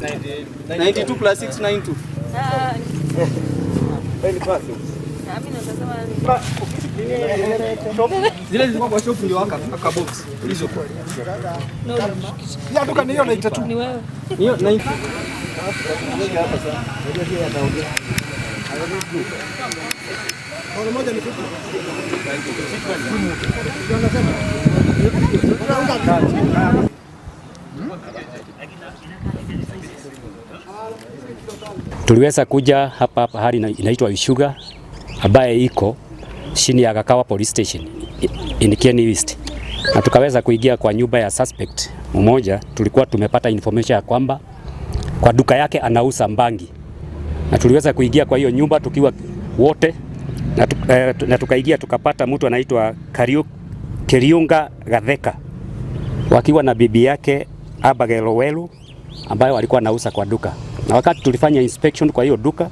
92 plus 6 92. Ah, Zile zilikuwa kwa shop ndio aka box hizo. Ya duka ni hiyo 92. Ni wewe. Hiyo 90. Tuliweza kuja hapa pahali inaitwa Ishuga ambaye iko chini ya Gakawa Police Station in Kieni East, na tukaweza kuingia kwa nyumba ya suspect mmoja. Tulikuwa tumepata information ya kwamba kwa duka yake anauza bangi, na tuliweza kuingia kwa hiyo nyumba tukiwa wote na tukaingia tukapata mtu anaitwa Kariunga Gatheka wakiwa na bibi yake Abigail Welu ambayo alikuwa anauza kwa duka. Na wakati tulifanya inspection kwa hiyo duka,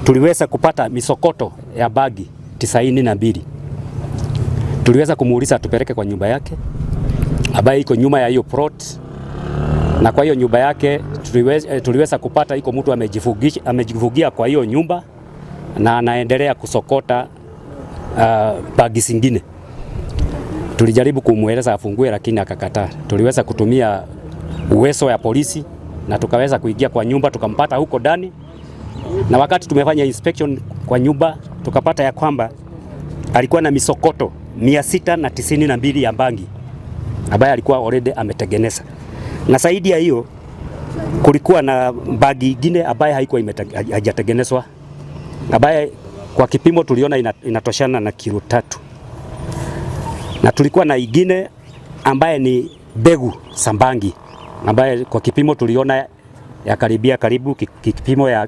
tuliweza kupata misokoto ya bagi 92. Tuliweza kumuuliza atupeleke kwa nyumba yake ambayo iko nyuma ya hiyo plot, na kwa hiyo nyumba yake tuliweza kupata iko mtu amejifugia kwa hiyo nyumba na anaendelea kusokota bagi zingine. Tulijaribu kumueleza afungue lakini akakataa. Tuliweza kutumia uwezo ya polisi na tukaweza kuingia kwa nyumba tukampata huko ndani, na wakati tumefanya inspection kwa nyumba tukapata ya kwamba alikuwa na misokoto 692 ya bangi ambaye alikuwa already ametengeneza, na zaidi ya hiyo kulikuwa na bagi ingine ambaye haikuwa haijatengenezwa, ambaye kwa kipimo tuliona inatoshana na kilo 3, na tulikuwa na ingine ambaye ni mbegu za bangi ambaye kwa kipimo tuliona ya karibia karibu kipimo ya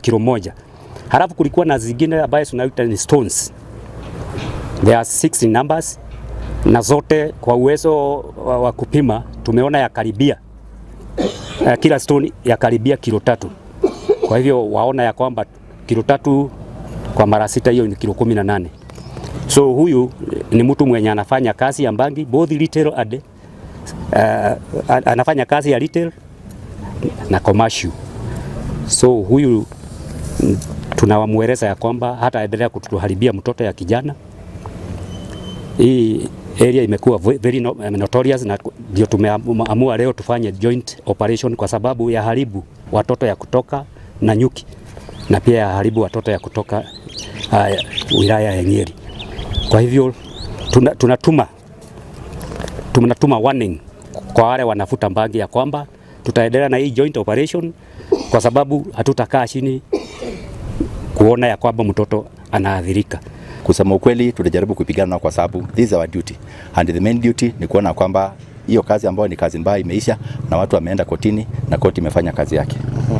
kilo moja. Halafu kulikuwa na zingine ambaye tunaita ni stones. There are 6 in numbers, na zote kwa uwezo wa kupima tumeona ya karibia kila stone ya karibia kilo 3. Kwa hivyo waona ya kwamba kilo 3 kwa mara 6, hiyo ni kilo 18. So huyu ni mtu mwenye anafanya kazi ya bangi both retail and anafanya kazi ya retail na commercial. So huyu tunawamueleza ya kwamba hata endelea kutuharibia mtoto ya kijana. Hii area imekuwa very notorious, na ndio tumeamua leo tufanye joint operation kwa sababu ya haribu watoto ya kutoka Nanyuki na pia ya haribu watoto ya kutoka wilaya ya Nyeri. Kwa hivyo tunatuma warning kwa wale wanafuta bangi ya kwamba tutaendelea na hii joint operation kwa sababu hatutakaa chini kuona ya kwamba mtoto anaathirika. Kusema ukweli, tulijaribu kupigana nao kwa sababu this is our duty, and the main duty ni kuona kwamba hiyo kazi ambayo ni kazi mbaya imeisha na watu wameenda kotini na koti imefanya kazi yake.